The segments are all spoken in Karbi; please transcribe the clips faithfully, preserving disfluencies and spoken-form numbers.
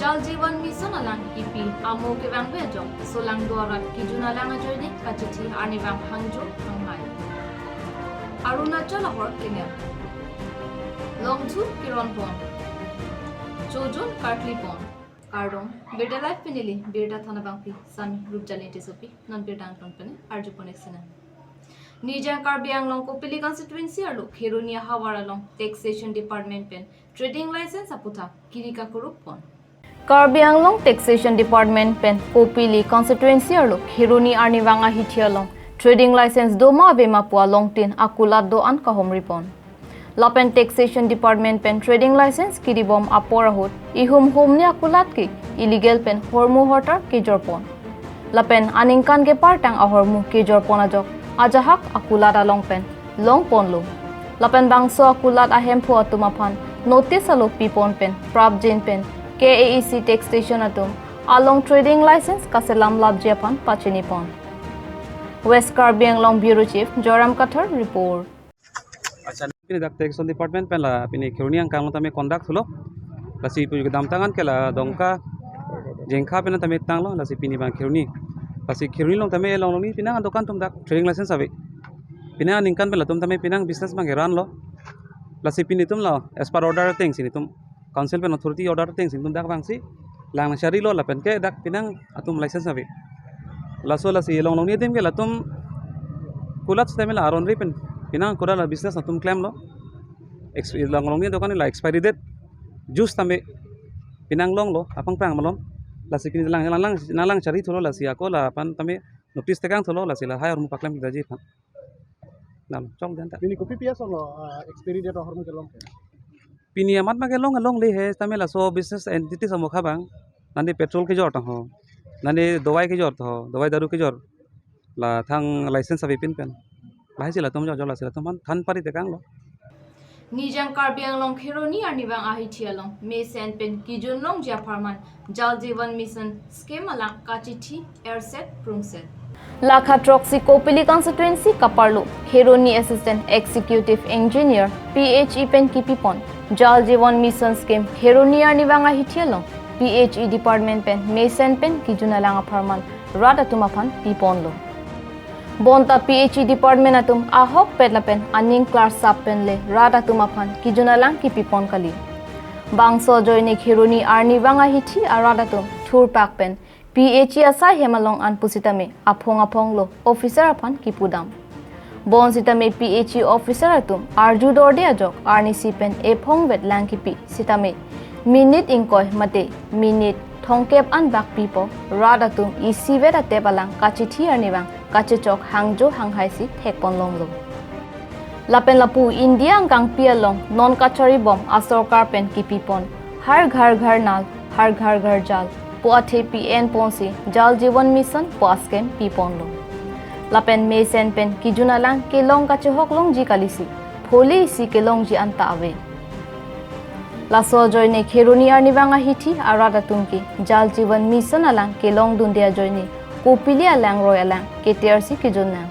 Jal Jeevan Mission alang kipi amo kevangve ajok Solangdo arat kejun alang ajoine kachithi arnivang hangjo hanghai. Arunachal ahor klengel. Longthu keronpon. Chojun karklipon. Kardom, Birta Live pen neli Birta Thanabangpi, Sami Rupjali Tissopi, non birta angton pen arjupon ek sena. Nijang Karbi Anglong Kopili constituency arlo Kheroni ahavar along Taxation Department pen Trading License aputhak kiri kakuruk pon. Karbi Anglong Taxation Department pen Kopili constituency arlo Kheroni arnivang ahithi along Trading License doma avema pu alongtin akulat do-an kahomri pon. Lapen Taxation Department pen Trading License kiribom apor ahut ihum humni akulat ke illegal pen hormu hortar kejor pon. Lapen aningkan kepar tang ahormu kejor pon ajok ajahak akulat along pen long ponlo. Lapen bangso akulat ahemphu atum aphan notice alo pipon pen prapjin pen K A A C Taxation atum along Trading License kaselam lapji aphan pachini pon. West Karbi Anglong Bureau Chief Joram Kathar report. Accha, pini dak Taxation Department pen la pini Kheroni angkang along tame conduct thulo. Lasi pu kedamtang an ke la Dongka Jengkha pen tame tanglo, lasi pini bang Kheroni. Lasi Kheroni along tame along along ni pinang dokan atum dak trading license ave. Pinang aningkan pen latum tame pinang business bang keran lo. Lasi pini atum la as per order ateng si nelitum council pen authority order ateng si nelitum dak bang si lang nangcharilo lapen ke dak pinang atum license ave. Laso lasi along along ni adim ke latum kulat sitame la aron ri pen pinang kulat la business atum klemlo. Ex-, along along ni dokan la expiry date juice tame pinang longlo apang pang malom. Lasi pini lang lang lang lang chari thulo, lasi ako la aphan tame notice tekang thulo, lasi lahai ahormu paklem daji aphan. Dam chong dan ta. Pini kopi pi asonlo, ah, expiry date ahormu kelong ke? Pini amat ma kelong, kelongle he, tame laso business entities amokha bang. Nani petrol kejor ta ho. Nani dawai kejor ta ho, dawai daru kejor. La thang license avepin pen. Lahai si latum jor jor, lasi latum aphan than pari tekanglo. Nijang Karbi Anglong Kheroni arnivang ahithi along mesen pen kejun longji apharman Jal Jeevan Mission scheme alang kachithi erset prungset. Lakha throksi Kopili constituency kaparlo Kheroni Assistant Executive Engineer P H E pen kipipon Jal Jeevan Mission scheme Kheroni arnivang ahithi along P H E department pen mesen pen kejun alang apharman rat atum aphan piponlo. Bonta P H E department atum ahokpet lapen aning klarsap pen le rat atum aphan kejun alang kipipon kali. Bangso ajoine Kheroni arnivang ahithi arat atum thurpak pen P H E asai hem along an pusitame aphong aphong lo officer aphan kipudam. Bonsitame P H E officer atum arju dorde ajok arnisi pen ephong vet lang kipi sitame minute ingkoi mate minute thomkep an bak pipo, rat atum isivet atep alang kachithi arnivang kachechok hangjo hanghai si thekpon longlo. Lapen lapu India angkangpi along non kacharibom asorkar pen kipipon Har Ghar Ghar Nal, Har Ghar Ghar Jal pu athepi enponsi Jal Jeevan Mission pu ascheme piponlo. Lapen mesen pen kejun alang kelong kachehok longji kalisi, pholi isi kelongji anta ave. Laso ajoine Kheroni arnivang ahithi arat atum ke Jal Jeevan Mission alang kelongdunde ajoine Kopili alangroi alang ketersi kejun nang.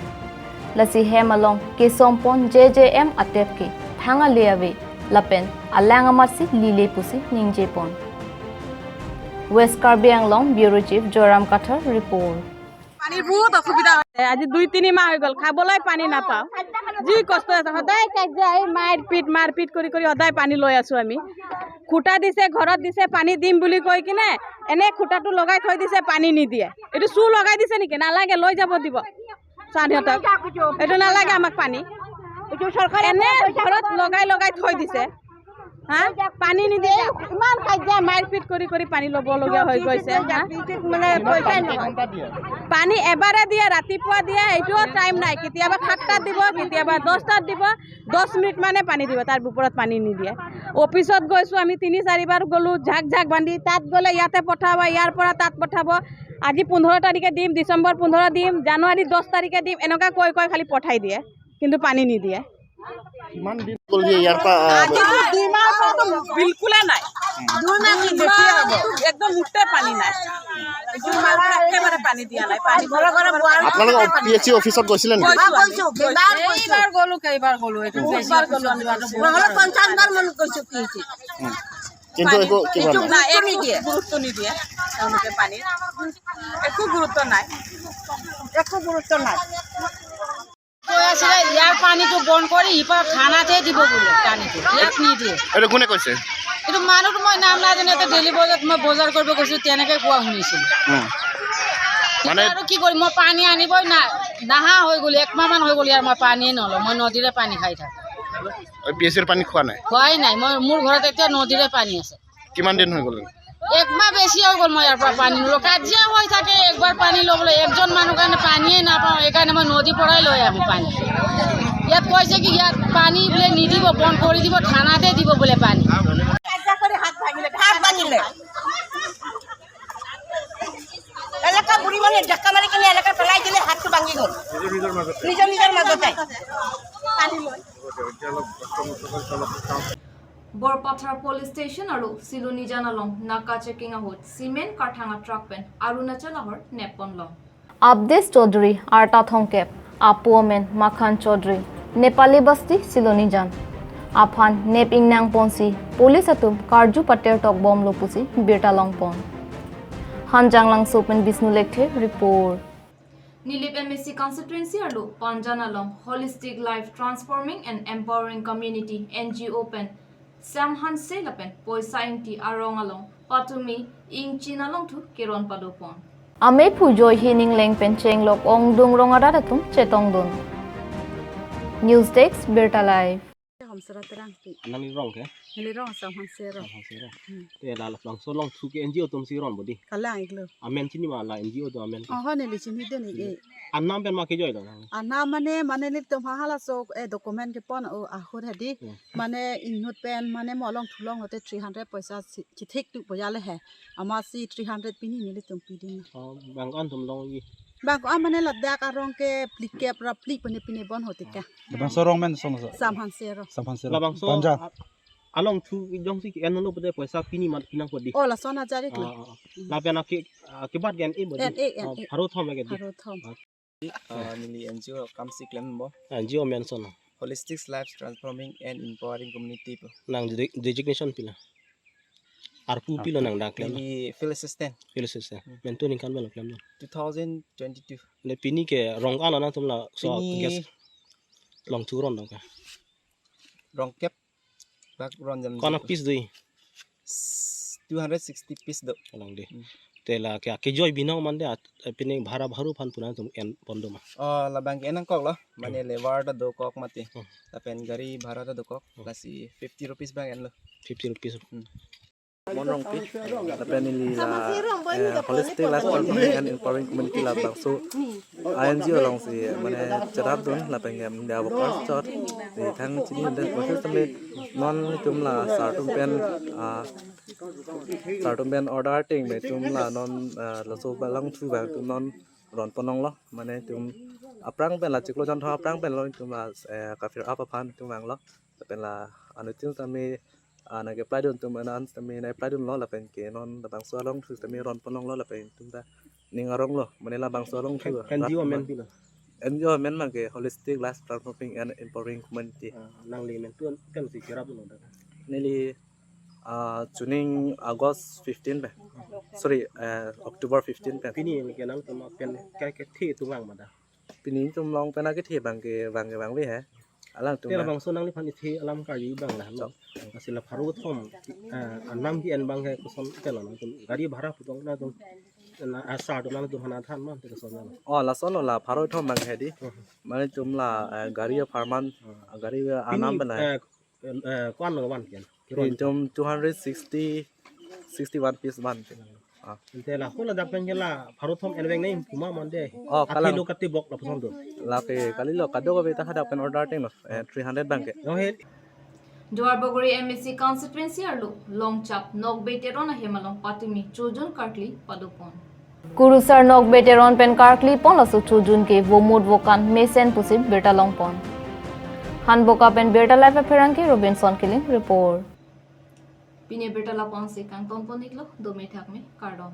Lasi hem along kesompon J J M atep ke thang ale ave lapen alang amatsi lile pusi ningjepon. West Karbi Anglong Bureau Chief Joram Kathar report. পানীৰ বহুত অসুবিধা হৈছে। আজি দুই তিনি মাহ হৈ গ'ল, খাবলৈ পানী নাপাওঁ। যি কষ্ট আছে, সদায় কাজিয়া, এই মাৰপিট, মাৰপিট কৰি কৰি সদায় পানী লৈ আছোঁ আমি। খুটা দিছে, ঘৰত দিছে, পানী দিম বুলি কৈ কিনে এনে খুটাটো লগাই থৈ দিছে, পানী নিদিয়ে। এইটো চু লগাই দিছে নেকি? নালাগে, লৈ যাব দিব। চান সিহঁতক। এইটো নালাগে আমাক পানী। এইটো চৰকাৰে এনে ঘৰত লগাই লগাই থৈ দিছে। হা? পানী নিদিয়ে। ইমান কাজিয়া, মাৰপিট কৰি কৰি পানী ল'বলগীয়া হৈ গৈছে। হা? মানে পইচাই নহয়। পানী এবাৰে দিয়ে, ৰাতিপুৱা দিয়ে, এইটোও টাইম নাই। কেতিয়াবা সাতটাত দিব, কেতিয়াবা দহটাত দিব। দহ মিনিট মানে পানী দিব, তাৰ ওপৰত পানী নিদিয়ে। অফিচত গৈছোঁ আমি, তিনি চাৰিবাৰ গ'লোঁ, ঝাক ঝাক বান্ধি। তাত গ'লে ইয়াতে পঠাব, ইয়াৰ পৰা তাত পঠাব। আজি পোন্ধৰ তাৰিখে দিম, ডিচেম্বৰ পোন্ধৰ দিম, জানুৱাৰী দহ তাৰিখে দিম, এনেকুৱা কৈ কৈ খালি পঠাই দিয়ে, কিন্তু পানী নিদিয়ে। কিমান দিন হ'ল যে ইয়াৰ পৰা, আহ, আজি তো দুই মাহৰ পৰা তো বিলকুলে নাই। দুই মাহ, দুই মাহ একদম মুঠে পানী নাই। এইটো মাহত একেবাৰে পানী দিয়া নাই। পানী আপোনালোকে পি এইচ চি অফিচত গৈছিলে নেকি? গৈছোঁ আমি। গৈছোঁ, কেইবাৰ গৈছোঁ। এইবাৰ গ'লোঁ, কেইবাৰ গ'লোঁ। এইটো পি এইচ চি অফিচত যোৱাটো বহুত। নহ'লে পঞ্চাশ বাৰ মান গৈছোঁ পি এইচ চি। উম। কিন্তু একো কিবা নাই। নাই, একো গুৰুত্ব নিদিয়ে তেওঁলোকে পানীত। একো গুৰুত্ব নাই। একো গুৰুত্ব নাই। কৈ আছিলে, ইয়াৰ পানীটো বন্ধ কৰি সিপাৰ থানাতহে দিব বোলে পানীটো, ইয়াত নিদিয়ে। এইটো কোনে কৈছে? এইটো মানুহটো মই নাম নাজানো, এটা ডেইলি বজাৰত মই বজাৰ কৰিব গৈছো, তেনেকে কোৱা শুনিছিলো। উম। মানে এতিয়া আৰু কি কৰিম, মই পানী আনিবই না, নাহা হৈ গ'ল, একমাহ মান হৈ গ'ল ইয়াৰ মই পানীয়ে নলওঁ, মই নদীৰে পানী খাই থাকো। পি এইচ চিৰ পানী খোৱা নাই? খোৱাই নাই, মই, মোৰ ঘৰত এতিয়া নদীৰে পানী আছে। কিমান দিন হৈ গ'ল? একমাহ বেছি হৈ গ'ল মই ইয়াৰ পৰা পানী নলওঁ। কাজিয়া হৈ থাকে, একবাৰ পানী ল'বলৈ একজন মানুহ কাৰণে পানীয়ে নাপাওঁ, সেইকাৰণে মই নদীৰ পৰাই লৈ আহোঁ পানী। ইয়াত কৈছে কি ইয়াত পানী বোলে নিদিব, বন্ধ কৰি দিব, থানাতে দিব বোলে পানী। কাজিয়া কৰি হাত ভাঙিলে, হাত ভাঙিলে। এলেকা বুঢ়ী মানুহে ধাক্কা মাৰি কিনে এলেকা পেলাই দিলে, হাতটো ভাঙি গ'ল। নিজৰ নিজৰ মাজতে। পানী লৈ। Borpathar Police Station arlo Silonijan along naka checking ahut cement karthang a truck pen Arunachal ahor nepponlo. Abdes Chaudhary arta thomkep, apo amen Makhan Chaudhary, Nepali Basti Silonijan. Aphan nep ingnang ponsi police atum karju pater tokbomlo pusi birta longpon. Hanjanglangso pen Bishnu Lekthe report. Nilip M A C constituency arlo Panjan along Holistic Life Transforming and Empowering Community N G O pen Sam Hanse lapen Poisa Ingti arong along patumi ingchin alongthu keron padopon. Amephu Joyhi Ningleng pen chenglok ongdung rong arat atum chetongdun. News Desk, Birta Live. Hamsera Terangpi. Anang ni rong ke? Neli rong Sam Hanse rong. Sam Hanse rong. Hmm. Te la labangso alongthu ke N G O atum si ron bodi. Kalang iklo. Amen chini ma la N G O atum amen? Oh, neli chinidun ik. Anam pen ma kejoi lo nang? Anam mane, mane nelitum ha halaso, eh, document kepon, oh, ahut hedi. Hmm. Mane inut pen, mane mo alongthu longlote three hundred poisa si, chithik tu poya le he. Amatsi three hundred pini nelitum pidun. Oh, bang ko-an atum longji? Bang ko-an mane ladak arong ke phlikep ra phli pene pine bon hotika. Labangso arong men song so? Sam Hanse rong. Sam Hanse rong. Labangso Panjan. A-, alongthu jongsi ke-enlo pute poisa pini mat pinang podi. Oh, lason ajar iklo. Ah, ah, ah. Lapen ake, ah, kebat ke-en-e bodi. En-e, ah, en-e. Pharo thom ke di. Pharo thom. Ah. Ah, neli N G O kam si klem bo. N G O mention. Holistic Life Transforming and Empowering Community po. Nang de-, designation pila? Arpu pilo nang dak klem? Neli field assistant. Field assistant. Hmm. Mentu ningkan belo klem? Two thousand twenty-two. Le pini ke rong an anang atum laso pini guest alongthu ron dong ke? Rong kep bak ron jam. Ko-an piece do? S-, two hundred sixty piece do. Along de. Hmm. Te la ke, kejoi binong mande at, eh, pini bhara bharu aphan pu nangtum enpon do ma? Oh, labang ke en nangkok lo. Mane, hmm, labour ta dokok mati. Hmm. Lapen gari bhara ta dokok. Hmm. Lasi fifty rupees bang enlo. Fifty rupees. Hmm. Mon Rongpi, lapen neli la, eh, Holistic Life Transforming and Empowering Community labangso N G O alongsi, mane, cherapdun, lapen ke India workers chot, neli thang chinidun, kosonsi tame non itum la sar atum pen, ah, sar atum pen order ting me itum la non, ah, laso alongthu abang itum non ron ponlonglo, mane itum aphrang pen la chiklo jonthom aphrang pen lo itum la, eh, ka-fill up aphan itum vanglo, lapen la anuttin tame, ah, nang ke-apply dun atum anan tame nang apply dunlo lapen ke non labangso alongthu tame ron ponlonglo lapen itum ta ning aronglo, mane labangso alongthu. N G O amen pilo? N G O amen abang ke Holistic Life Transforming and Empowering Community. Ah, nangli mentu pen si cheraplo dak? Neli, ah, chuning August fifteen pen. Sorry, eh, October fifteen pen. Pini ke nangtum pen ke, kethe atum vang ma dak? Pini itum along pen akethe abang ke, abang ke vangve he. Alangtum te la labangso nangliphan ithe alam karju abang la, no? Chok. Lasi la pharo thom, eh, anam ke-en abang ke koson ke lo nangtum gari bhara pu tong nangtum, na, ah, sar atum nangtum aphan than ma te koson lo? Oh, lason lo la pharo thom abang he di. Hmm. Mane itum la, eh, gari apharman, hmm, gari anam pini, pen la. Eh, eh, ko-an lo van ke-en? Keron. Itum two hundred sixty, sixty-one piece van ke. Ah. Ante la hula dak pen ke la pharo thom enveng nai puma mande. Oh, kalang. Athilo katibok lapuson do. Lake kalilo kadokave ta hadak pen order tinglo, eh, three hundred abang ke. Yo he. Duarbagori M A C constituency arlo Longchap Nokbe Teron ahem along patumi chojun karkli padopon. Kurusar Nokbe Teron pen karkli pon laso chojun ke vomut vokan mesen pusi birta longpon. Hanboka pen Birta Live apherangke Robinson Killing report. Pini abirta lapu-an si kangton pon iklo, dome thakme, kardom.